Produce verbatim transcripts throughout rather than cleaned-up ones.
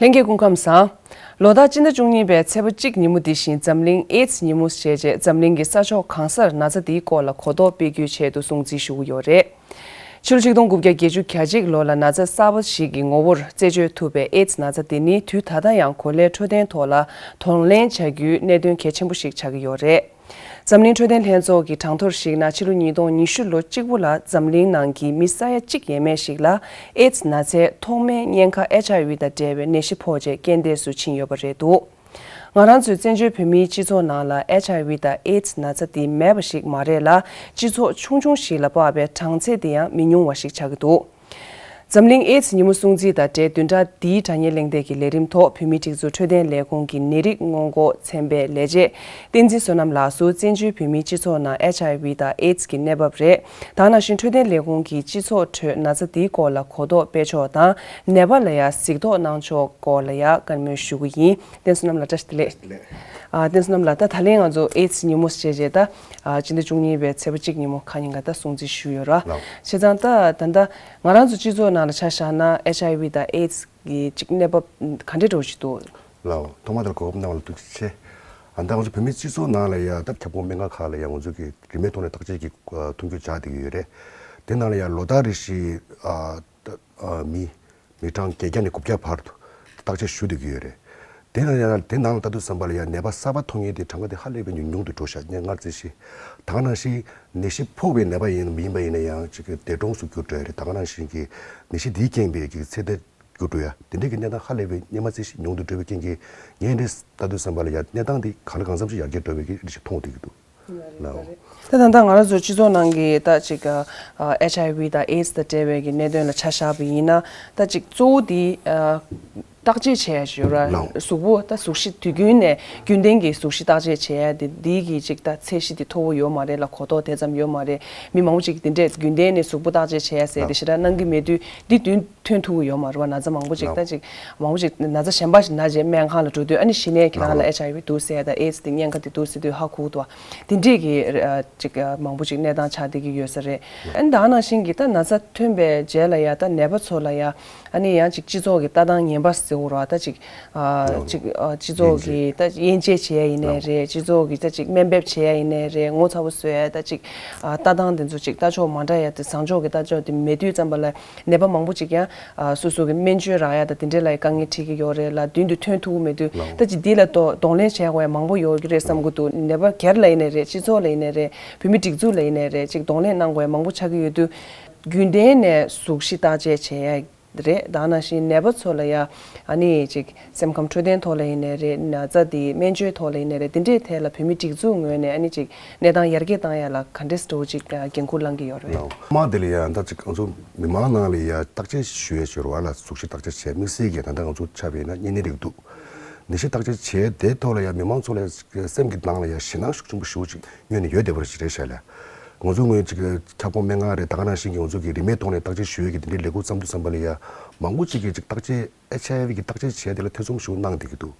ལྷན་རྒྱས་སྐུ་ཁམས་བཟང་། ལོ་ལྟར་སྤྱི་ཟླ་བཅུ་གཉིས་པའི་ཚེས་པ་གཅིག་ཉིན་མོ་འདི་བཞིན་འཛམ་གླིང་ཨེ་ཛི་ཉིན་མོ་ཞེས་བྱས་འཛམ་གླིང་གི་ས་ཕྱོགས་གང་སར་ན་ཚ་འདིའི་སྐོར་ལ་གོ་རྟོགས་སྤེལ་རྒྱུའི་ཆེད་དུ་སྲུང་བརྩི་ཞུ་གི་ཡོད་རེད། ཕྱི་ལོ་ཆིག་སྟོང་དགུ་བརྒྱ་བརྒྱད་ཅུ་གྱ་གཅིག་ལོ་ལ་ན་ཚ་གསར་པ་ཞིག་གི་ངོ་བོར་རྩད་གཅོད་ཐུབ་པའི་ཨེ་ཛི་ན་ཚ་འདི་ནི་དུས་ད་ལྟ་ཡང་གོ་ལའི་འཕྲོད་བསྟེན་ཐོག་ལ་གདོང་ལེན་བྱ་རྒྱུའི་གནད་དོན་གལ་ཆེན་པོ་ཞིག་ཆགས་ཀྱི་ཡོད་རེད། འཛམ་གླིང་འཕྲོད་བསྟེན་ལྷན་ཚོགས་ཀྱི་གྲངས་ཐོར་གཞིགས་ན་ཕྱི་ལོ་ཉིས་སྟོང་ཉི་ཤུ་ལོ་གཅིག་པུ་ལ་འཛམ་གླིང་ནང་གི་མི་ས་ཡ་གཅིག་ཡས་མས་ཤིག་ལ་ཨེ་ཛི་ན་ཚའི་ཐོག་མའི་གཉན་ཁ་ཨེཆ་ཨའི་ཝི་དང་འབྲེལ་བའི་ནད་གཞི་ཕོག་རྗེས་རྐྱེན་འདས་སུ་ཕྱིན་ཡོད་པ་རེད་འདུག་ང་རང་ཚོའི་བཙན་བྱོལ་བོད་མིའི་སྤྱི་ཚོགས་ནང་ལ་ཨེཆ་ཨའི་ཝི་དང་ཨེ་ཛི་ན་ཚ་འདི་མེད་པ་ཞིག་མ་རེད་ལ། སྤྱི་ཚོགས་ཆུང་ཆུང་ཞིག་ལ་དཔག་པའི་གྲངས་ཚད་འདི་ཡང་མི་ཉུང་བ་ཞིག་ཆགས་ཀྱི་འདུག་འཛམ་གླིང་ཨེ་ཛི་ཉིན་མོ་སྲུང་བརྩི་དང་འབྲེལ་བདུན་ཕྲག་འདིའི་དྲ་བརྙན་གླེང་སྟེགས་ཀྱི་ལས་རིམ་ཐོག་བོད་མིའི་སྒྲིག་འཛུགས་འཕྲོད་བསྟེན་ལས་ཁུངས་ཀྱི་ནད་རིགས་སྔོན་འགོག་ཚན་པའི་ལས་བྱེད་བསྟན་འཛིན་བསོད་ནམས་ལགས་སུ་བཙན་བྱོལ་བོད་མིའི་སྤྱི་ཚོགས་ནང་ཨེཆ་ཨའི་ཝི་དང་ཨེ་ཛི་གི་གནས་བབ་རེད། ད་ག་ནང་བཞིན་འཕྲོད་བསྟེན་ལས་ཁུངས་ཀྱིས་སྤྱི་ཚོགས་ཁྲོད་ན་ཚ་འདིའི་སྐོར་ལ་གོ་རྟོགས་སྤེལ་ཕྱོགས་དང་ནད་པ་ལ་ཡང་གཟིགས་རྟོག་གནང་ཕྱོགས་སྐོར་ལ་ཡང་བཀའ་མོལ་ཞུ་གི་ཡིན། བསྟན་བསོད་ནམས་ལགས་བཀྲ་ཤིས་བདེ་ལེགས། ལགས། ཨ། བསྟན་བསོད་ནམས་ལགས། ད་ད་ལན་ང་ཚོ་ཨེ་ཛི་ཉིན་མོ་ཞེས་བྱས་ད། ཨ། སྤྱི་ཟླ་བཅུ་གཉིས་པའི་ཚེས་པ་གཅིག་ཉིན་མོ་ཁ་ཉིན་ག་ད་སྲུང་བརྩི་ཞུས་ཡོད་ར། ལགས། བྱས་ཙང་ད་ད་ལྟ་ང་རང་ཚོ་སྤྱི་ཚོགས་ནང་ལ་ཆ་བཞག་ན་ཨེཆ་ཨའི་ཝི་དང་ཨེ་ཛི་གི་ཅིག་གནས་བབ་ག་འདྲ་འདྲ་བོ་ཞིག་འདུག་ལགས། ཐོག་མ་དེར་གོ་སྐབས་གནང་བ་ལ་ཐུགས་རྗེ་ཆེ། ཨ། ད་ང་ཚོ་བོད་མིའི་སྤྱི་ཚོགས་ནང་ལ་ཡང་ད་ཁྱབ་ཁོངས་སྨན་ཁང་ཁག་ལ་ཡང་ང་ཚོ་གི་རིན་མེད་ཐོག་ནས་བརྟག་དཔྱད་ཀྱི་ཨ་ཐུགས་རྒྱུ་བྱ་བསྡད་ཀྱི་ཡོད་རེད། དེ་ནང་ལ་ཡང་ལོ་ལྟར་རེ་བཞིན་ཨ་ད་ཨ་མི་མི་གྲངས་བརྒྱད་བརྒྱ་ནས་དགུ་བརྒྱ་བར་དུ་བརྟག་དཔྱད་ཞུ་བསྡད་ཀྱི་ཡོད་རེད། དེ་ནང་ཡང་དེ་ནང་ལ་ལྟ་དུས་ཙམ་པ་ལ་ཡང་ནད་པ་གསར་པ་མཐོང་མཁན་དེ་གྲངས་ཀ་དེ་ཧ་ལས་པའི་ཉུང་ཉུང་དུ་འགྲོ་ཤག་ཉིན་ལྔར་བརྩིས་ཤིང་། ད་ག་ནང་བཞིན་ནད་གཞི་ཕོག་པའི་ནད་པ་ཡིན་མིན་པ་ཡིན་ན་ཡང་ཅིག་གི་འདས་གྲོངས་སུ་གྱུར་འགྲོ་ཡ་རེད། ད་ག་ནང་བཞིན་གྱི་ནད་གཞི་འདིའི་རྐྱེན་པས་ཀྱི་ཚེ་འདས་གྱུར་འགྲོ་ཡ་དེ་འདྲའི་གི་གནས་སྟངས་ཧ་ལས་པའི་སྔོན་མ་བརྩིས་ཤིང་ཉུང་དུ་འགྲོ་བའི་རྐྱེན་གྱིས་ངས་འདི་ལྟ་དུས་ཙམ་པ་ལ་ཡང་གནས་སྟངས་འདི་གང་ལ་གང་འཚམ་ཞིག་ཡར་རྒྱས་འགྲོ་བའི་གི་རེ་ཞིག་མཐོང་བསྡད་ཀྱི་འདུག་ལགས། ད་ད་ལྟ་ང་རང་ཚོ་སྤྱི་ཚོགས་ནང་གི་ད་ཅིག་ཨ་ཨེཆ་ཨའི་ཝི་དང་ཨེ་ཛི་དང་འབྲེལ་བའི་གི་གནད་དོན་ལ་ཆ་བཞག་པ་ཡིན་ན་ད་ཅིག་གཙོ་བོ་དེ་ཨ་བརྟག་དཔྱད་བྱེད་ཡ་ཞིག་ཡོད་ར། ལགས། གཟུགས་པོ་ད་གཟུགས་གཞི་དུས་རྒྱུན་ནས་རྒྱུན་ལྡན་གྱི་གཟུགས་གཞི་བརྟག་དཔྱད་བྱེད་ཡ་དེ་འདི་གི་ཅིག་ད་ཚད་གཞི་དེ་མཐོ་བོ་ཡོད་མ་རེད་ལ་གོ་རྟོགས་དེ་ཙམ་ཡོད་མ་རེད། མི་མང་པོ་ཅིག་དེ་འདྲས་རྒྱུན་ལྡན་ནས་གཟུགས་པོ་བརྟག་དཔྱད་བྱེད་ཡ་ཟེར་དེ་ལགས། ཞེ་དྲག་གནང་གི་མེད་དུས་འདི་མདུན་ཐོན་ཐུབ་ཀྱི་ཡོད་མ་རེད་བ། ན་ཚ་མང་པོ་ཅིག་ལགས། ད་ཅིག་མང་པོ་ཅིག་ན་ཚ་གཞན་པ་ཞིག་ན་རྗེས་སྨན་ཁང་ལ་འགྲོ་དུས་ཨ་ནི་གཞི་ནས་ཁྱེད་རང་ལ་ལགས། ཨེཆ་ཨའི་ཝི་འདུག་ཟེར་ཡ་དང་ཨེ་ཛི་དེ་གཉན་ཁ་དེ་འདུག་ཟེར་དུས་ཧ་གོ་གི་འདུག་བ། དེ་འདྲས་ཀྱི་ཨ་ཅིག་ཨ་མང་པོ་ཅིག་གནས་སྟངས་ཆགས་བསྡད་ཀྱི་ཡོད་ས་རེད། ཨ་ནི་ད་ག་ནང་བཞིན་གྱི་ད་ན་ཚ་ཐོན་པའི་རྗེས་ལ་ཡ་ད་ནད་པ་ཚོ་ལ་ཡ་ཨ་ནི་ཡང་ཅིག་སྤྱི་ཚོགས་ཀྱི་ལྟ་སྟངས་ངན་པ་ཟེར་དགོས་རེད་བ། ད་ཅིག་ཨ་ཅིག་ཨ་སྤྱི་ཚོགས་ཀྱི་ད་དབྱེ་འབྱེད་བྱེད་ཡ་ཡིན་ནའི་རེད། སྤྱི་ཚོགས་ཀྱི་ད་ཅིག་དམའ་འབེབས་བྱེད་ཡ་ཡིན་ནའི་རེད། ངོ་ཚ་པོ་བཟོ་ཡ་ད་ཅིག་ཨ་ལྟ་སྟངས་དེ་ཚོ་ཅིག་ལྟ་ཕྱོགས་མ་འདྲ་ཡ་དེ་བཟང་ཕྱོགས་ཀྱི་ལྟ་ཕྱོགས་དེ་མེད་དུས་ཙམ་པ་ལ་ནད་པ་མང་པོ་ཅིག་ཡང་ཨ་སོ་སོ་གི་སྨན་བཅོས་རག་ཡ་ད་དེ་འདྲས་ལ་ཡ་དཀའ་ངལ་འཕྲད་ཀྱི་ཡོད་རེད་ལ། མདུན་དུ་ཐོན་ཐུབ་ཀྱི་མེད་དུས་ལགས། ད་ཅིག་འདི་ལ་དོ་གདོང་ལེན་བྱེད་དགོས་ཡ་མང་པོ་ཡོད་ཀྱི་རེད་བསམ་གྱི་འདུག་ནད་པ་སྒེར་ལ་ཡིན་ནའི་རེད། སྤྱི་ཚོགས་ལ་ཡིན་ནའི་རེད། བོད་མི་སྒྲིག་འཛུགས་ལ་ཡིན་ནའི་རེད། ཅིག་གདོང་ལེན་གནང་དགོས་ཡ་མང་པོ་ཆགས་ཀྱི་ཡོད་དུས་རྒྱུན་ལྡན་ནས་གཟུགས་གཞི་བརྟག་དཔྱད་བྱེད་ཡ་རེད། ད་ག་ནང་བཞིན་ནད་པ་ཚོ་ལ་ཡ་ཨ་ནི་ཅིག་སེམས་ཁམས་འཕྲོད་བསྟེན་ཐོག་ལ་ཡིན་ནའི་རེད། ན་ཚ་དེ་སྨན་བཅོས་ཐོག་ལ་ཡིན་ནའི་རེད། དེ་འདྲའི་ཐད་ལ་བོད་མི་སྒྲིག་འཛུགས་ངོས་ནས་ཨ་ནི་ཅིག་གནས་སྟངས་ཡར་རྒྱས་བཏང་ཡ་ལ་ག་འདྲས་འདྲ་བོ་ཅིག་འགན་ཁུར་བླང་གི་ཡོད་རེད། ལགས། མ་དེ་ལ་ཡ་ད་ཅིག་ང་ཚོ་མི་མང་ནང་ལ་ཡ་བརྟག་དཔྱད་ཞུ་ཡ་ཞུ་རུ་བ་ལ་གཟུགས་གཞི་བརྟག་དཔྱད་བྱས་དམིགས་བསལ་གྱི་ད་ལྟ་ང་ཚོ་ཆ་བཞག་ན་གཉན་ནད་རིགས་འདུག་ནད་གཞི་བརྟག་དཔྱད་བྱས་དེ་ཐོག་ལ་ཡ་མི་མང་ཚོ་ལ་ཡ་སེམས་ཀྱི་ནང་ལ་ཡ་ཞེད་སྣང་ཤུགས་ཆེན་པོ་ཞེ་པོ་ཅིག་སྔོན་ནས་ཡོད་བསྡད་པ་ཞིག་རེད་ཤག་ལ། ང་ཚོ་ངོས་ཅིག་ཁྱབ་ཁོངས་སྨན་ཁང་རེད། ད་ག་ནང་བཞིན་གྱི་ང་ཚོ་གི་རིན་མེད་ཐོག་ནས་བརྟག་དཔྱད་ཞུ་ཡས་ཀྱི་དེ་འདྲའི་ལས་ཁུངས་བརྩམས་དུས་ཙམ་པ་ལ་ཡ་མང་པོ་ཅིག་གིས་ཅིག་བརྟག་དཔྱད་ཨེཆ་ཨའི་ཝི་གི་བརྟག་དཔྱད་བྱས་དེ་ལ་ཐེ་ཚོམ་ཞེ་པོ་གནང་བསྡད་ཀྱི་འདུག་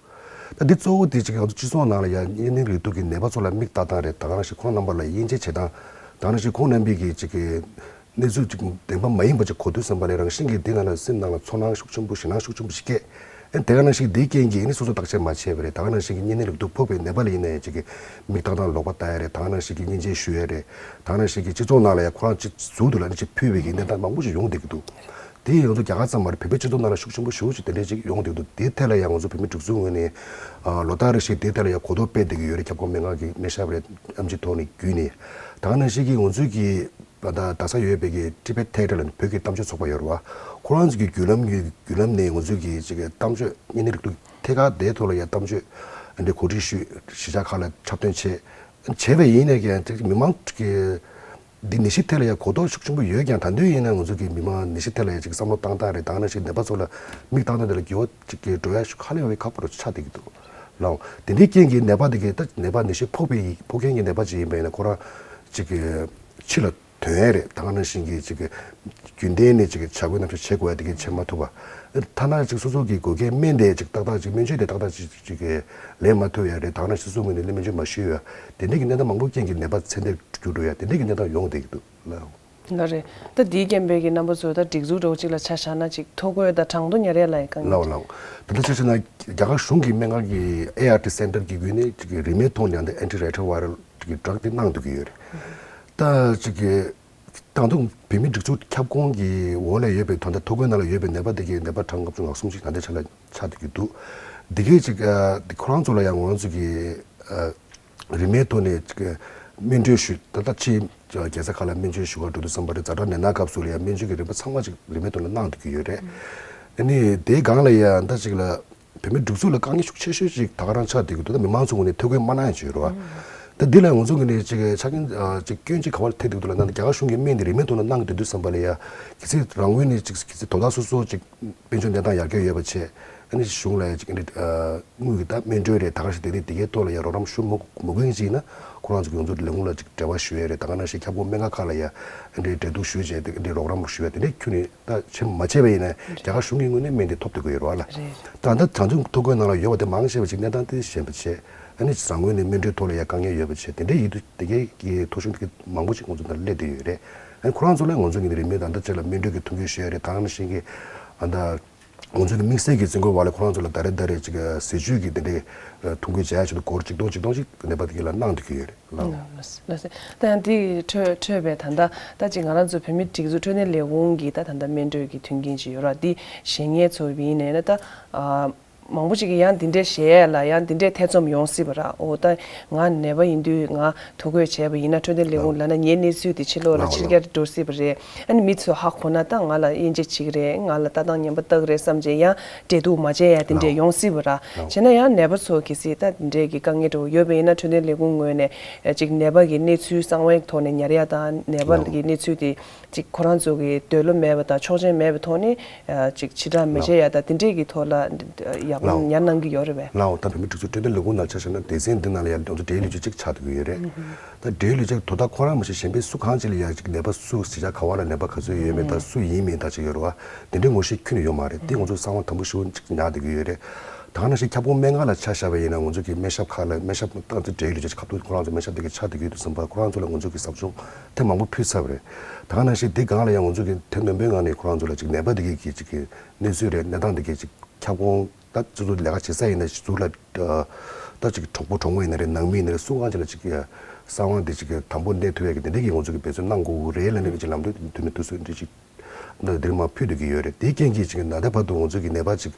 ད་འདི་གཙོ་བོ་དེ་ཅིག་ང་ཚོ་སྤྱི་ཚོགས་ནང་ལ་ཡ་གཉན་ནད་རིགས་འདུག་གི་ནད་པ་ཚོ་ལ་མིག་ལྟ་སྟངས་རེད། ད་ག་ནང་བཞིན་ཁོང་རྣམ་པ་ལ་དབྱེ་འབྱེད་བྱེད་སྟངས། ད་ག་ནང་བཞིན་ཁོང་རྣམ་པས་ཀྱི་ཅིག་གི་གནས་ཚུལ་ཅིག་བདེན་པ་མ་ཡིན་པ་ཅིག་གོ་དུས་ཙམ་པ་ལ་རང་བཞིན་གྱིས་འདི་ནང་ལ་སེམས་ནང་ལ་ཚོར་སྣང་ཤུགས་ཆེན་པོ་ཞེད་སྣང་ཤུགས་ཆེན་པོ་ཞིག་སྐྱེས། ཨེ་དེ་ག་ནང་བཞིན་འདིའི་རྐྱེན་གྱིས་ཨེ་ནི་སོ་སོ་བརྟག་དཔྱད་མ་བྱས་པ་རེད། ད་ག་ནང་བཞིན་གྱི་གཉན་ནད་རིགས་འདུག་ཕོག་པའི་ནད་པ་ལ་ཡིན་ན་ཡང་ཅིག་གི་མིག་ལྟ་སྟངས་ལོག་པ་ལྟ་ཡ་རེད། ད་ག་ནང་བཞིན་གྱི་གཉན་ཆེན་ཞུ་ཡ་རེད། ད་ག་ནང་བཞིན་གྱི་སྤྱི་ཚོགས་ནང་ལ་ཡང་ཁོ་རང་ཅིག་ཟུར་དུ་ལ་ནི་ཅིག་ཕུད་པའི་གི་གནས་སྟངས་མང་པོ་ཞིག་ཡོང་བསྡད་ཀྱི་འདུག་དེ་ང་ཚོ་རྒྱ་གར་ཙམ་མ་རེད། བོད་པའི་སྤྱི་ཚོགས་ནང་ལ་ཤུགས་ཆེན་པོ་ཞེ་པོ་ཅིག་དེ་འདྲས་ཅིག་ཡོང་བསྡད་ཀྱི་འདུག་དེའི་ཐད་ལ་ཡང་ང་ཚོ་བོད་མི་སྒྲིག་འཛུགས་ངོས་ནས་ཨ་ལོ་ལྟར་རེ་བཞིན་དེའི་ཐད་ལ་ཡང་གོ་རྟོགས་སྤེལ་བསྡད་ཀྱི་ཡོད་རེད། ཁྱབ་ཁོངས་སྨན་ཁང་གི་སྨན་ཞབས་རེད། ཨེམ་ཆི་ཐོག་ནས་བརྒྱུད་ནས། ད་ག་ནང་བཞིན་གྱི་ང་ཚོའི་གི་ད་ལྟ་རྡ་ས་ཡོད་པའི་གི་ཊི་བེཊ་ཐེ་ར་ཊར་ལ་བོད་ཀྱི་གཏམ་བརྗོད་ཚོགས་པ་ཡོད་རེད་བ། ཁོ་རང་ཚོ་གི་བརྒྱུད་ལམ་གྱི་བརྒྱུད་ལམ་ནས་ང་ཚོའི་གི་ཅིག་གི་གཏམ་བརྗོད་གཉན་ནད་རིགས་འདུག་ཐད་ཀར་དེའི་ཐོག་ལ་ཡང་གཏམ་བརྗོད་འདི་གོ་སྒྲིག་ཞུས། གཞིས་ཆགས་ཁག་ལ་འཁྲབ་སྟོན་བྱས། བྱས་པ་ཡིན་ནའི་ཀྱང་ཅིག་མི་མང་གི་འདི་ནད་གཞི་ཐད་ལ་ཡང་གོ་རྟོགས་ཤུགས་ཆེན་པོ་ཡོད་ཀྱང་། ད་དུང་ཡིན་ན་ང་ཚོ་གི་མི་མང་ནད་གཞི་ཐད་ལ་ཡང་ཅིག་བསམ་བློ་བཏང་སྟངས་རེད། ད་ག་ནང་བཞིན་ནད་པ་ཚོ་ལ་མིག་བཏང་སྟངས་དེ་ལ་འགྱུར་བ་ཅིག་གི་འགྲོ་ཡ་ཤུགས་ཧ་ལས་པའི་ཁག་པོ་རུ་ཆགས་བསྡད་ཀྱི་འདུག་ལགས། དེ་འདྲའི་རྐྱེན་གྱིས་ནད་པ་དེ་གི་ད་ནད་པ་ནད་གཞི་ཕོག་པའི་ཕོག་མཁན་གྱི་ནད་པ་ཅིག་ཡིན་པ་ཡིན་ན་ཁོ་རང་ཅིག་གི་ཕྱི་ལ་ཐོན་ཡས་རེད། ད་ག་ནང་བཞིན་གྱི་ཅིག་གི་རྒྱུན་ལྡན་ནས་ཅིག་གི་བྱ་དགའ་ནམ་ཞིག་བྱེད་དགོས་ཡ་དེ་གི་བྱེད་མ་ཐུབ་པ། ཐ་ན་ཅིག་སོ་སོ་གི་དགོས་མཁན་སྨན་དེ་ཅིག་ཏག་ཏག་ཅིག་སྨན་བཅོས་དེ་ཏག་ཏག་ཅིག་ཅིག་གི་ལེན་མ་ཐུབ་ཡ་རེད། ད་ག་ནང་སོ་སོ་ངོས་ནས་སྨན་བཅོས་མ་ཞུས་ཡ་དེ་འདྲའི་གི་གནས་སྟངས་མང་པོ་རྐྱེན་གྱིས་ནད་པ་ཚེ་འདས་འགྱུར་འགྲོ་ཡ་དེ་འདྲའི་གི་གནས་སྟངས་ཡོང་བསྡད་ཀྱི་འདུག་ལགས། ལགས་རེད། ད་འདིའི་རྐྱེན་པས་ཀྱི་རྣམ་པ་ཚོ་ད་སྒྲིག་འཛུགས་འདྲ་བོ་གཅིག་ལ་ཆ་བཞག་ན་ཅིག་ཐོ་འགོད་དང་གྲངས་ཐོ་ཉར་ཡ་ལ་ཡང་དཀའ་ངལ། ལགས་ལགས། ད་ལྟ་ཆ་བཞག་ན་རྒྱ་གར་གཞུང་གི་སྨན་ཁང་གི་ཨེ་ཨར་ཊི་སེན་ཊར་གྱི་བརྒྱུད་ནས་ཅིག་རིན་མེད་ཐོག་ནས་ཨ་ནི་ཨེན་ཊི་རེ་ཊྲོ་ཝའི་རལ་གྱི་ཌྲག་དེ་གནང་སྡོད་ཀྱི་ཡོད་རེད། ད་ཅིག་གི་ད་དུང་བོད་མིའི་སྒྲིག་འཛུགས་ཁྱབ་ཁོངས་ཀྱི་འོག་ལ་ཡོད་པའི་ད་ལྟ་ཐོ་འགོད་ནང་ལ་ཡོད་པའི་ནད་པ་དེ་གའི་ནད་པ་གྲངས་ལྔ་བཅུ་ང་གསུམ་ཅིག་ད་ལྟའི་ཆ་ལ་ཆགས་བསྡད་ཀྱི་འདུག། འདི་གའི་ཅིག་ཨ་ཁོ་རང་ཚོ་ལ་ཡང་ང་ཚོ་གི་ཨ་རིན་མེད་ཐོག་ནས་ཅིག་སྨན་སྤྲོད་ཞུ་ད་ལྟ་ཕྱིའི་རྒྱལ་ས་ཁག་ལ་སྨན་བཅོས་ཞུ་གར་འགྲོ་དུས་ཙམ་པ་རེད། ཛ་དྲག་ནད་མནར་སྐབས་སུ་ལ་ཡང་སྨན་བཅོས་ཀྱི་རིན་པ་ཚང་མ་ཅིག་རིན་མེད་ཐོག་ནས་གནང་སྡོད་ཀྱི་ཡོད་རེད། ཨ་ནི་དེའི་སྒང་ལ་ཡང་ད་ཅིག་ལ་བོད་མིའི་སྒྲིག་འཛུགས་ལ་དཀའ་ངལ་ཤུགས་ཆེ་ཤོས་ཅིག་ད་ག་རང་ཆགས་བསྡད་ཀྱི་འདུག། ད་མི་མང་ཚོ་ངོས་ནས་ཐོ་འགོད་མ་གནང་ཡ་ཅིག་ཡོད་རེད་བ། ད་འདི་ལ་ང་ཚོ་ངོས་ནས་ཅིག་ཆ་རྐྱེན་ཅིག་སྐྱོན་ཅིག་ག་པར་ཐེབས་བསྡད་ཀྱི་འདུག་ལབ་ན། རྒྱ་གར་གཞུང་གིས་སྨན་འདི་རིན་མེད་ཐོག་ནས་གནང་གི་འདུག་དུས་ཙམ་པ་ལ་ཡ་གལ་སྲིད་རང་ངོས་ནས་ཅིག་གལ་སྲིད་དོ་བདག་སོ་སོ་ཅིག་དཔལ་འབྱོར་གནས་སྟངས་ཡར་རྒྱས་ཡོད་པ་བྱས། ཨ་ནི་གཞུང་ལ་ཡ་ཅིག་ཨ་ནི་དངུལ་གྱི་ད་སྨན་སྤྲོད་རེད། ད་ག་ཞིག་དེ་རིགས་དེ་གའི་ཐོག་ལ་ཡ་རོགས་རམ་ཞུ་མ་མ་དགོས་ཅིག་ཡིན་ན་ཁོ་རང་ཚོ་གི་ང་ཚོ་ལས་ཁུངས་ལ་ཅིག་འབྲེལ་བ་ཞུ་ཡ་རེད། ད་ག་ནང་བཞིན་ཁྱབ་ཁོངས་སྨན་ཁང་ཁག་ལ་ཡ་ཨ་ནི་འབྲེལ་གཏུག་ཞུ་བྱས་དེ་འདྲའི་རོགས་རམ་ཞུ་ཡ་དེ་འདྲའི་ཁྱོན་ནས་ད་བྱེད་མ་བྱས་པ་ཡིན་ན་རྒྱ་གར་གཞུང་གི་ངོས་ནས་སྨན་དེ་ཐོབ་ཐུབ་ཀྱི་ཡོད་རེད་བ་ལ། རེད། ད་ལྟ་ད་དུང་ཐོ་འགོད་ནང་ལ་ཡོད་པ་དེ་མང་ཆེ་བ་ཅིག་གནས་སྟངས་དེ་ཞན་པ་བྱས། ཨ་ནི་རང་ངོས་ནས་སྨན་སྤྲོད་ཐོག་ལ་ཡ་དཀའ་ངལ་ཡོད་པ་བྱས། དེ་འདྲའི་ཡིན་དུས་དེ་གའི་གི་ཐོ་གཞུང་དེ་གའི་མང་པོ་ཅིག་ང་ཚོ་ནང་སླེབས་བསྡད་ཡོད་རེད། ཨ་ནི་ཁོ་རང་ཚོ་ལ་ང་ཚོ་གི་རིན་མེད་ད་ལྟ་ཅིག་ལ་སྨན་སྤྲོད་ཀྱི་ཐོ་འགོད་ཞུ་ཡ་རེད། ད་ག་ནང་བཞིན་གི་ཨ་ད། ང་ཚོ་གི་དམིགས་བསལ་གྱི་བཙོན་གྲོལ་བ་ལ་ཁོ་རང་ཚོ་ལ་ད་རེས་ད་རེས་ཅིག་ཟས་བཅུད་ཀྱི་དེ་འདྲའི་ཐོ་འགོད་བྱ་ཡ་ཆེད་དུ་སྒོར་གཅིག་སྟོང་གཅིག་སྟོང་ཅིག་ནད་པ་དེ་གའི་ལ་གནང་སྡོད་ཀྱི་ཡོད་རེད་ལགས། ལགས་སོ། ལགས་སོ། ད་ཡང་དེ་འཕྲོས་འཕྲོས་པའི་ད་ལྟ་ད་ཅིག་ང་རང་ཚོ་བོད་མིའི་སྒྲིག་འཛུགས་འཕྲོད་བསྟེན་ལས་ཁུངས་ཀྱི་ད་ད་ལྟ་སྨན་སྤྲོད་ཀྱི་མཐུན་རྐྱེན་ཅིག་ཡོད་ར། འདི་བཞེས་མཁན་ཚོ་ཡིན་ནའི་ན་ད་ཨ་མང་པོ་ཅིག་གིས་ཡང་འདི་འདྲའི་བཞེས་ཡ་ལ་ཡང་འདི་འདྲའི་ཐེ་ཚོམ་ཡོང་སྲིད་པ་ར། འོ་ད་ང་ནད་པ་ཡིན་དུས་ང་ཐོ་འགོད་བྱས་པ་ཡིན་ན་འཕྲོད་བསྟེན་ལས་ཁུངས་ལ་ན་ངའི་གནས་ཚུལ་དེ་ཕྱི་ལོགས་ལ་ཕྱིར་ལགས་ལགས། ཁྱེར་འགྲོ་སྲིད་པ་རེད། ཨ་ནི་མི་ཚོས་ཧ་གོ་ན་ད་ང་ལ་དབྱེ་འབྱེད་བྱེད་ཀྱི་རེད། ང་ལ་ལྟ་སྟངས་ངན་པ་ལྟ་གི་རེད་བསམ་བྱས་ཡང་འབྲེལ་གཏུག་མ་བྱས་ཡ་དེ་འདྲས་ལགས། ཡོང་སྲིད་པ་ར། ལགས། བྱས་ན་ཡང་ནད་པ་ཚོ་གལ་སྲིད་ད་དེ་འདྲས་ཀྱི་དཀའ་ངལ་འདྲ་བོ་ཡོད་པ་ཡིན་ན་འཕྲོད་བསྟེན་ལས་ཁུངས་ངོས་ནས་ཅིག་ནད་པ་གི་གནས་ཚུལ་གསང་བའི་ཐོག་ནས་ཉར་ཡ་དང་ནད་པ་ལགས། གི་གནས་ཚུལ་དེ་ཅིག་ཁོ་རང་ཚོ་གི་འདོད་བློ་མེད་པ་དང་ཆོག་མཆན་མེད་པའི་ཐོག་ནས་ཅིག་ཕྱིར་བསྒྲགས་མི་བྱེད་ཡ་དང་དེ་འདྲས་ཀྱི་ཐོག་ལ་ཡག་པོ་ལགས། ཉར་གནང་གི་ཡོད་རེད་པས། ལགས། ད་བོད་མིའི་སྒྲིག་འཛུགས་འཕྲོད་བསྟེན་ལས་ཁུངས་ནང་ཆ་བཞག་ན་སྡེ་ཚན་འདི་ནང་ལ་ཡང་ང་ཚོ་འབྲེལ་ཡོད་ལས་བྱེད་གཅིག་ཆགས་བསྡད་ཀྱི་ཡོད་རེད། ད་འབྲེལ་ཡོད་ལས་བྱེད་དོ་བདག་ཁོ་རང་མ་ཟད་གཞན་པའི་སུ་གང་ཅིག་ལ་ཡང་ཅིག་ནད་པ་སུ་གཞིས་ཆགས་ག་བ་ལ་ནད་པ་ག་ཚོད་ཡོད་མེད་དང་སུ་ཡིན་མིན་དང་ཅིག་ཡོད་རེད་བ། དེ་འདྲའི་ངོ་ཤེས་ཁྱོན་ནས་ཡོད་མ་རེད། དེ་ང་ཚོ་གསང་བ་དམ་པོ་ཞེ་པོ་ཅིག་ཉར་བསྡད་ཀྱི་ཡོད་རེད། ད་ག་ནང་བཞིན་ཁྱབ་ཁོངས་སྨན་ཁང་ལ་ཆ་བཞག་པ་ཡིན་ན་ང་ཚོ་གི་སྨན་ཞབས་ཁག་ལ་སྨན་ཞབས་ཏང་ཙི་འབྲེལ་ཡོད་ལས་བྱེད་ཁ་ཐུག་ཁོ་རང་ཚོ་སྨན་ཞབས་དེ་གི་ཆགས་བསྡད་ཀྱི་ཡོད་དུས་ཙམ་པ་ཁོ་རང་ཚོ་ལ་ང་ཚོ་གི་ཟབ་སྦྱོང་ཐེངས་མང་པོ་ཕུལ་ཚར་བ་རེད། ད་ག་ནང་བཞིན་དེ་སྒང་ལ་ཡང་ང་ཚོ་གི་དེ་ནན་པོའི་ངང་ནས་ཁོ་རང་ཚོ་ལ་ཅིག་ནད་པ་དེ་གི་གི་ཅིག་གི་གནས་ཚུལ་རེད། གནས་སྟངས་དེ་གི་ཅིག་ཁྱབ་ཁོངས་ད་སྤྱི་ཚོགས་ལས་ཀ་བྱེད་ས་ཡིན་ན་གཟུགས་ལ་ད་ཅིག་གྲོགས་པོ་གྲོགས་མོ་ཡིན་ན་རེད། ནང་མི་ཡིན་ན་རེད། སུ་གང་ཅིག་ལ་ཅིག་གི་གསང་བ་དེ་ཅིག་གི་དམ་པོ་གནས་ཐུབ་ཡ་གི་དེ་འདྲ་གི་ང་ཚོ་གི་འབད་བརྩོན་གནང་དགོས་ཀྱི་རེད་ལབ་ནས་ཅིག་ལམ་སྟོན་དུས་ནས་དུས་སུ་འདི་ཅིག་ད་འདིར་མ་ཕུལ་སྡོད་ཀྱི་ཡོད་རེད། དེའི་རྐྱེན་གྱིས་ཅིག་ད་ལྟ་བར་དུ་ང་ཚོ་གི་ནད་པ་ཅིག་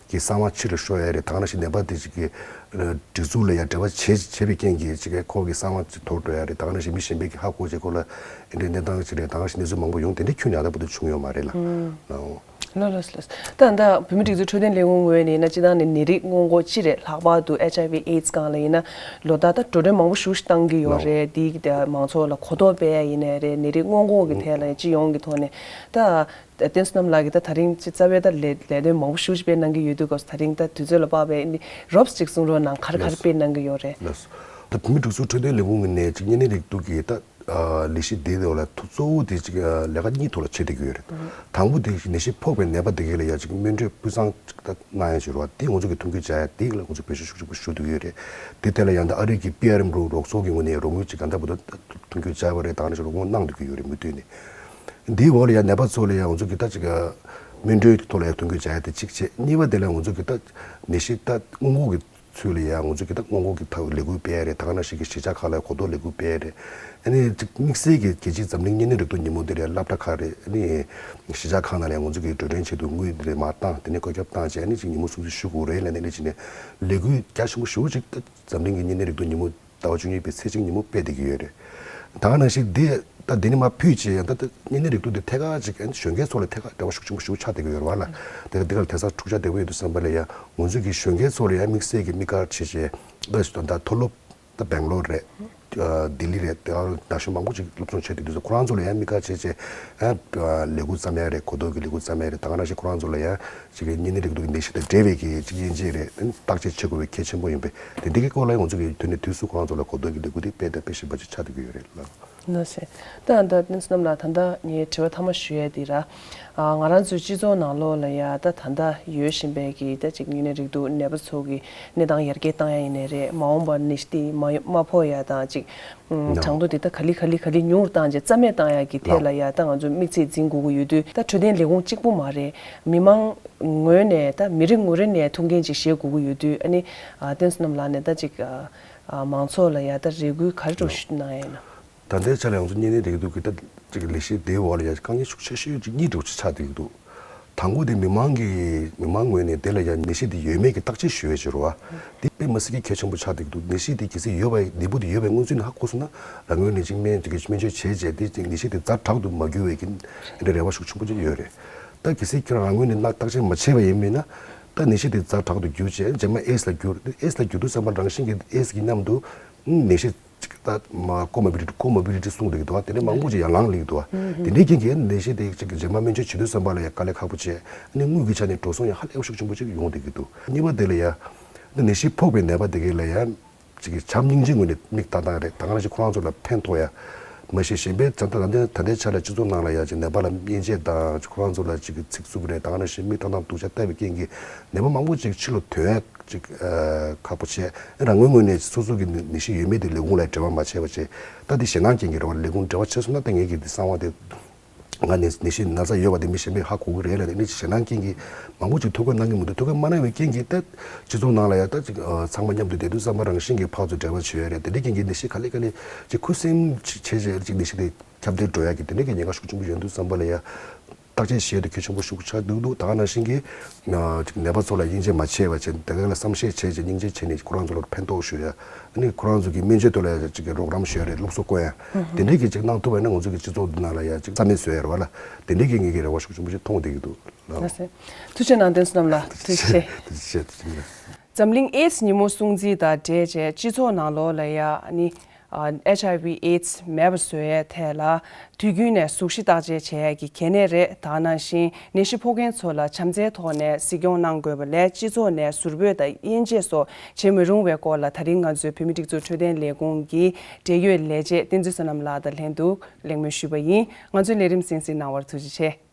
གི་གསང་བ་ཕྱི་ལ་ཤོར་ཡ་རེད། ད་ག་ནང་བཞིན་ནད་པ་དེ་ཅིག་གི་སྒྲིག་འཛུགས་ལ་ཡ་འབྲེལ་བ་བྱེད་བྱེད་པའི་རྐྱེན་གྱིས་ཅིག་གི་ཁོ་གི་གསང་བ་ཅིག་དོར་འགྲོ་ཡ་རེད། ད་ག་ནང་བཞིན་མི་གཞན་པས་ཀྱི་ཧ་གོ་བྱས་ཁོ་ལ་འདི་འདྲའི་གནས་སྟངས་ཅིག་རེད། ད་ག་ནང་བཞིན་གནས་ཚུལ་མང་པོ་ཡོང་། དེ་འདྲའི་ཁྱོན་ནས་ད་ལྟ་བར་དུ་བྱུང་ཡོད་མ་རེད་ལ། ལགས་འོང་། ལགས་ལགས་ལགས། ད་ད་བོད་མིའི་སྒྲིག་འཛུགས་འཕྲོད་བསྟེན་ལས་ཁུངས་ངོས་ནས་ཡིན་ན་སྤྱིར་བཏང་ནས་ནད་རིགས་སྔོན་འགོག་ཅི་རེད། ལྷག་པར་དུ་ཨེཆ་ཨའི་ཝི་ཨེ་ཌི་སྒང་ལ་ཡིན་ན་ལོ་ལྟར་ད་འགྲོ་གྲོན་མང་པོ་ཞེ་པོ་ཅིག་བཏང་གི་ཡོད་རེད། འདི་གི་ད་མང་ཚོགས་ལ་གོ་རྟོགས་སྤེལ་ཡ་ཡིན་ནའི་རེད། ནད་རིགས་སྔོན་འགོག་གི་ཐད་ལ་ཡང་སྤྱི་ཡོངས་ཀྱི་ཐོག་ནས་ད་བསྟན་བསོད་ནམས་ལགས་ཀྱིས་ད་ད་རིང་ཅིག་རྩ་བའི་ད་ལས་ལས་དོན་མང་པོ་ཞེ་པོ་ཅིག་སྤེལ་གནང་གི་ཡོད་དུས་སྐབས་སུ་ད་རིང་ད་དུས་ཚོད་ལ་དཔག་པའི་ནི་རོབ་ཅིག་གསུང་རོགས་གནང་། ག་རེ་ག་རེ་ལགས་སོ། སྤེལ་གནང་གི་ཡོད་རེད། ལགས་སོ། ད་བོད་མིའི་སྒྲིག་འཛུགས་འཕྲོད་བསྟེན་ལས་ཁུངས་ཀྱི་ནས་ཅིག་བརྙན་གནས་རིགས་གཏུག་གི་ད་ལས་གཞི་འདི་ལ་ཐུགས་གཙོ་བོ་དེ་ཅིག་ལས་ཀ་གཉིས་ཐོག་ལ་བྱེད་བསྡད་ཀྱི་ཡོད་རེད། དང་པོ་དེ་ནད་གཞི་ཕོག་པའི་ནད་པ་དེ་གས་ལ་ཡ་ཅིག་སྨན་སྤྲོད་སྤུས་གཙང་ཅིག་ད་གནང་ཡ་ཅིག་རེད་བ། དེ་ང་ཚོ་གི་མཐུན་འགྱུར་བྱ་ཡ་དེ་ལ་ང་ཚོ་བེད་སྤྱོད་ཤུགས་ཆེན་པོ་ཞུ་བསྡད་ཀྱི་ཡོད་རེད། དེ་ཐད་ལ་ཡང་ད་ཨ་རི་གི་པི་ཨར་ཨེམ་རོགས་ཚོགས་ཀྱི་ངོས་ནས་རོགས་དངུལ་ཅིག་ག་འདྲ་བོ་ད་མཐུན་འགྱུར་བྱ་བ་རེད། ད་ག་ནང་བཞིན་རོགས་དངུལ་གནང་བསྡད་ཀྱི་ཡོད་རེད། མུ་མཐུད་ནས་འདིའི་འོག་ལ་ཡ་ནད་པ་ཚོ་ལ་ཡ་ང་ཚོ་གི་ད་ཅིག་སྨན་སྤྲོད་ཀྱི་ཐོག་ལ་ཡ་མཐུན་འགྱུར་བྱ་ཡ་དེ་གཅིག་བྱས། གཉིས་པ་དེ་ལ་ང་ཚོ་གི་ད་ནད་གཞི་ད་སྔོན་འགོག་གི་ཚུལ་ལ་ཡང་ང་ཚོ་གི་ད་སྔོན་འགོག་གི་ཐབས་ལས་འགུལ་སྤེལ་ཡ་རེད། ད་ག་ནང་བཞིན་གྱི་གཞིས་ཆགས་ཁག་ལ་གོ་རྟོགས་ལས་འགུལ་སྤེལ་ཡ་རེད། ཨ་ནི་ཅིག་དམིགས་བསལ་གྱི་རྒྱལ་སྤྱིའི་འཛམ་གླིང་གཉན་ནད་རིག་སྟོབས་ཉིན་མོ་དེ་རེད། སློབ་གྲྭ་ཁག་རེད། ཨ་ནི་གཞིས་ཆགས་ཁག་ནང་ལ་ཡང་ང་ཚོ་གི་འགྲོ་གྲོན་ཆེད་དུ་དངུལ་དེ་རེད་མར་བཏང་། དེ་ནས་བཀོད་ཁྱབ་བཏང་བྱས་ཨ་ནི་ཅིག་ཉིན་མོ་སྲུང་བརྩི་ཞུ་དགོས་རེད་ལབ་ནས་ཨ་ནི་ཅིག་ནས་ལས་འགུལ་རྒྱ་ཆེན་པོ་ཞེ་པོ་ཅིག་ད་འཛམ་གླིང་གི་གཉན་ནད་རིག་སྟོབས་ཉིན་མོ་ཟླ་བ་བཅུ་གཉིས་པའི་ཚེས་གཅིག་ཉིན་མོ་སྤེལ་བསྡད་ཀྱི་ཡོད་རེད། ད་ག་ནང་བཞིན་འདི་ད་འདི་ནས་མར་ཕུད་བྱས་ཡང་ད་ད་གཉན་ནད་རིག་སྟོབས་འདི་ཐད་ཀར་ཅིག་གཞོན་སྐྱེས་ཚོ་ལ་ཐད་ཀར་འབྲེལ་བ་ཤུགས་ཆེན་པོ་ཞེ་པོ་ཆགས་བསྡད་ཀྱི་ཡོད་རེད་བ་ལ། དེ་འདི་ག་ལ་དེང་སང་འཁྲུག་ཆ་དོད་པོ་ཡོད་དུས་ཙམ་པ་ལ་ཡང་ང་ཚོ་གི་གཞོན་སྐྱེས་ཚོ་ལ་ཡང་དམིགས་བསལ་གྱི་དམིགས་བཀར་བྱས་བྱས་ད་ད་མཐོ་སློབ་ད་སྦེང་ལོར་རེད། ལྡི་ལི་རེད། དེ་ག་ལ་ན་གཞོན་མང་པོ་ཅིག་སློབ་སྦྱོང་བྱས་བསྡད་དུས་ཚོད་ཁོ་རང་ཚོ་ལ་ཡང་དམིགས་བཀར་བྱས་བྱས་ལས་འགུལ་བརྩམས་ཡ་རེད། གོ་རྟོགས་ཀྱི་ལས་འགུལ་བརྩམས་ཡ་རེད། ད་ག་ནང་བཞིན་ཁོ་རང་ཚོ་ལ་ཡང་ཅིག་གི་གཉན་ནད་རིག་སྟོབས་ཀྱི་ནད་གཞི་དང་འབྲེལ་བའི་གི་ཅིག་དབྱེ་འབྱེད་རེད། བརྟག་དཔྱད་བྱེད་དགོས་པའི་གལ་ཆེན་པོ་ཡིན་པས་དེ་འདི་གི་སྐོར་ལ་ཡང་ང་ཚོ་གི་དུས་ནས་དུས་སུ་ཁོ་རང་ཚོ་ལ་གོ་རྟོགས་ཀྱི་ལས་འགུལ་འདི་སྤེལ་དང་སྤེལ་བཞིན་པ་ཅིག་ཆགས་བསྡད་ཀྱི་ཡོད་རེད་ལ། ན་སེ། ད་ད་བསྟན་བསོད་ནམས་ལགས། ད་ལྟ་ངའི་དྲི་བ་མཐའ་མ་ཞུ་ཡས་འདི་ར། ཨ། ང་རང་ཚོའི་སྤྱི་ཚོགས་ནང་ལོགས་ལ་ཡ་ད་ད་ལྟ་ཡོད་བཞིན་པའི་གི་ད་ཅིག་དངོས་གནས་རེད་འདུག་ནད་པ་ཚོ་གི་གནས་སྟངས་ཡར་རྒྱས་བཏང་ཡ་ཡིན་ནའི་རེད། མ་འོངས་པར་ནད་གཞི་འདི་མ་མ་ཕོག་ཡ་དང་ཅིག་ཨུམ། ནོ། གྲངས་ཐོ་འདི་ད་ག་ལེ་ག་ལེ་ག་ལེ་ཉུང་རུ་བཏང་རྗེས་རྩ་མེད་བཏང་ཡ་གི་ཐད་ལ་ཡ་ད་ང་ཚོ་དམིགས་ཚད་འཛིན་དགོས་ཀྱི་ཡོད་དུས། ད་འཕྲོད་བསྟེན་ལས་ཁུངས་གཅིག་པུ་མ་རེད། མི་མང་ངོས་ནས་ད་མི་རེ་ངོ་རེ་ནས་ཐུགས་འགན་ཅིག་བཞེས་དགོས་ཀྱི་ཡོད་དུས། ཨ་ནི་ཨ། བསྟན་བསོད་ནམས་ལགས་ནས་ད་ཅིག་ཨ། ཨ། མང་ཚོགས་ལ་ཡ་ད་རེ་སྐུལ་ག་རེ་འདྲ་ཞུ་གནང་ཡ་ཡིན་ན། ད་ལྟའི་ཆ་ལ་ང་ཚོ་གཉན་ནད་རེད་འདུག་གི་ད་ཅིག་ལས་གཞི་དེའི་འོག་ལ་ཡ་དཀའ་ངལ་ཤུགས་ཆེ་ཤོས་ཅིག་གཉིས་འདྲ་ཅིག་ཆགས་བསྡད་ཀྱི་འདུག་དང་པོ་དེ་མི་མང་གི་མི་མང་ངོས་ནས་དེ་ལ་ཡ་ནད་གཞི་དེ་ཡོད་མེད་ཀྱི་བརྟག་དཔྱད་ཞུ་ཡས་ཅིག་རེད་བ། དེ་དཔེ་མི་སྲིད་ཀྱི་གལ་ཆེན་པོ་ཆགས་བསྡད་ཀྱི་འདུག་ནད་གཞི་དེ་གལ་སྲིད་ཡོད་པ་ནད་འབུ་དེ་ཡོད་པའི་མངོན་ཚུལ་ནི་ཧ་གོ་སོང་ན་རང་ངོས་ནས་ཅིག་སྨན་ཅིག་སྨན་བཅོས་བྱས་རྗེས་དེ་ཅིག་ནད་གཞི་དེ་ཛ་དྲག་ཏུ་མ་འགྱུར་བའི་གི་འདི་འདྲ་རེ་བ་ཤུགས་ཆེན་པོ་ཅིག་ཡོད་རེད། ད་གལ་སྲིད་ཁྱེད་རང་ངོས་ནས་ན་བརྟག་དཔྱད་མ་བྱས་པ་ཡིན་མིན་ན། ད་ནད་གཞི་དེ་ཛ་དྲག་ཏུ་འགྱུར་བྱས་རྗེས་མ་ཨེ་སི་ལ་འགྱུར། ཨེ་སི་ལ་འགྱུར་དུས་ཙམ་པ་རང་བཞིན་གྱི་ཨེ་སི་གི་མཉམ་དུ་ནད་གཞི་ཅིག་ད་མ་ཀོ་མོ་བི་ཌི་ཊི། ཀོ་མོ་བི་ཌི་ཊི་གསུངས་འདུག་གི་འདུག་དེ་འདྲ་མང་པོ་ཅིག་ཡར་ལངས་ལེགས་འདུག་དེ་འདྲའི་རྐྱེན་གྱིས་ནད་གཞི་དེ་ཅིག་རྗེས་མ་སྨན་བཅོས་བྱེད་དུས་ཙམ་པ་ལ་ཡང་དཀའ་ལས་ཁག་པོ་བྱས། ཨ་ནི་དངུལ་གྱི་ཆ་ནས་འགྲོ་སོང་ཡང་ཧ་ལས་པ་ཤུགས་ཆེན་པོ་ཅིག་ཡོང་བསྡད་ཀྱི་འདུག་གཉིས་པ་དེ་ལ་ཡང་ནད་གཞི་ཕོག་པའི་ནད་པ་དེ་གའི་ལ་ཡང་ཅིག་གི་བྱམས་སྙིང་རྗེའི་ངོས་ནས་མིག་ལྟ་སྟངས་རེད། ད་ག་ནང་བཞིན་ཁོ་རང་ཚོ་ལ་ཕན་ཐོགས་ཡ། མ་གཞི་གཞན་པའི་ད་ལྟ་ད་ལྟའི་ཆ་ལ་སྤྱི་ཚོགས་ནང་ལ་ཡ་ཅིག་ནད་པ་ལ་སྨན་དཔྱད་དང་ཁོ་རང་ཚོ་ལ་ཅིག་གི་ཚིག་རྩུབ་རེད། ད་ག་ནང་བཞིན་མིག་ལྟ་སྟངས་སྡུག་ཅག་བལྟས་པའི་རྐྱེན་གྱིས་ནད་པ་མང་པོ་ཅིག་ཕྱི་ལ་ཐོན་ཡ་ཅིག་ཨ། ཁག་པོ་བྱས། རང་ངོས་ངོས་ནས་སོ་སོ་གི་ནད་ནད་གཞི་ཡོད་མེད་དེ་ལས་ཁུངས་ལ་འབྲེལ་བ་མ་བྱས་པ་བྱས། ད་དེ་ཞེད་སྣང་རྐྱེན་གྱིས་རེད་བ། ལས་ཁུངས་འབྲེལ་བ་བྱས་སོང་ན་ད་ངེད་ཀྱི་དེ་གསང་བ་དེ་ང་ནད་ནད་གཞི་ན་ཚ་ཡོད་པ་དེ་མི་གཞན་པས་ཧ་གོ་གི་རེད་ལབ་ནས་ཞེད་སྣང་རྐྱེན་གྱིས་མང་པོ་ཅིག་ཐོ་འགོད་གནང་གི་མི་འདུག་ཐོ་འགོད་མ་གནང་བའི་རྐྱེན་གྱིས་ད་སྤྱི་ཚོགས་ནང་ལ་ཡ་ད་ཅིག་ཨ། ཚང་མ་མཉམ་དུ་བསྡད་དུས་ཙམ་པ་རང་བཞིན་གྱིས་ཕར་ཚུར་འབྲེལ་བ་བྱེད་ཡ་རེད། དེ་འདྲའི་རྐྱེན་གྱིས་ནད་གཞི་ག་ལེ་ག་ལེ་ཅིག་ཁུ་སིམ་ཅིག་བྱས་བྱས་ཅིག་ནད་གཞི་དེ་ཁྱབ་གདལ་འགྲོ་ཡ་གི་དེ་འདྲའི་གི་ཉེན་ཁ་ཤུགས་ཆེན་པོ་ཡོང་དུས་ཙམ་པ་ལ་ཡ། བརྟག་དཔྱད་བྱེད་ཡ་དེ་གལ་ཆེན་པོ་ཤུགས་ཆགས་འདུག་འདུག་ད་ག་ནང་བཞིན་གྱི་ཨ། ཅིག་ནད་པ་ཚོ་ལ་དབྱེ་འབྱེད་མ་བྱས་པ་བྱས། དེ་ག་ལ་བསམ་ཤེས་བྱས་བྱས་སྙིང་རྗེ་བྱས་ནས་ཁོ་རང་ཚོ་ལ་ཕན་ཐོགས་ཞུ་ཡ། ཨ་ནི་ཁོ་རང་ཚོ་གི་སྨན་བཅོས་ཐོག་ལ་ཡ་ཅིག་གི་རོགས་རམ་ཞུ་ཡ་རེད། སློབ་གསོ་སྐོང་ཡ། དེ་འདྲའི་གི་ཅིག་གནང་ཐུབ་པ་ཡིན་ན་ང་ཚོ་གི་སྤྱི་ཚོགས་འདི་ནང་ལ་ཡ་ཅིག་རྩ་མེད་བཟོ་ཡ་རེད་བ་ལ། དེ་འདྲའི་གི་ངེད་ཀྱི་རེ་བ་ཤུགས་ཆེན་པོ་ཞིག་མཐོང་བསྡད་ཀྱི་འདུག་ལགས། ལགས་སེ། ཐུགས་རྗེ་གནང་། བསྟན་བསོད་ནམས་ལགས། ཐུགས་རྗེ་ཆེ། ཐུགས་རྗེ་ཆེ། ཐུགས་རྗེ་ཆེ། འཛམ་གླིང་ཨེ་ཛི་ཉིན་མོ་སྲུང་བརྩི་དང་འབྲེལ་བྱས་སྤྱི་ཚོགས་ནང་ལོགས་ལ་ཡ་ཨ་ནི་ཨ། ཨེཆ་ཨའི་ཝི་ཨེ་ཛི་མེད་པ་བཟོ་ཡའི་ཐད་ལ་དུས་རྒྱུན་ནས་གཟུགས་གཞི་བརྟག་དཔྱད་བྱེད་ཡ་གི་གལ་གནད་རེད། ད་ག་ནང་བཞིན་ནད་གཞི་ཕོག་མཁན་ཚོ་ལ་བྱམས་བརྩེའི་ཐོག་ནས་གཟིགས་སྐྱོང་གནང་དགོས་པ་ལས་སྤྱི་ཚོགས་ནས་ཟུར་འབོད་དང་དབྱེ་འབྱེད་སོགས་བྱེད་མི་རུང་བའི་སྐོར་ལ་ད་རིང་ང་ཚོའི་བོད་མིའི་སྒྲིག་འཛུགས་འཕྲོད་བསྟེན་ལས་ཁུངས་ཀྱི་འབྲེལ་ཡོད་ལས་བྱེད་བསྟན་འཛིན་བསོད་ནམས་ལགས་དང་ལྷན་དུ་གླེང་མོལ་ཞུས་པ་ཡིན། ང་ཚོའི་ལས་རིམ་གསན་གཟིགས་གནང་བར་ཐུགས་རྗེ་ཆེ།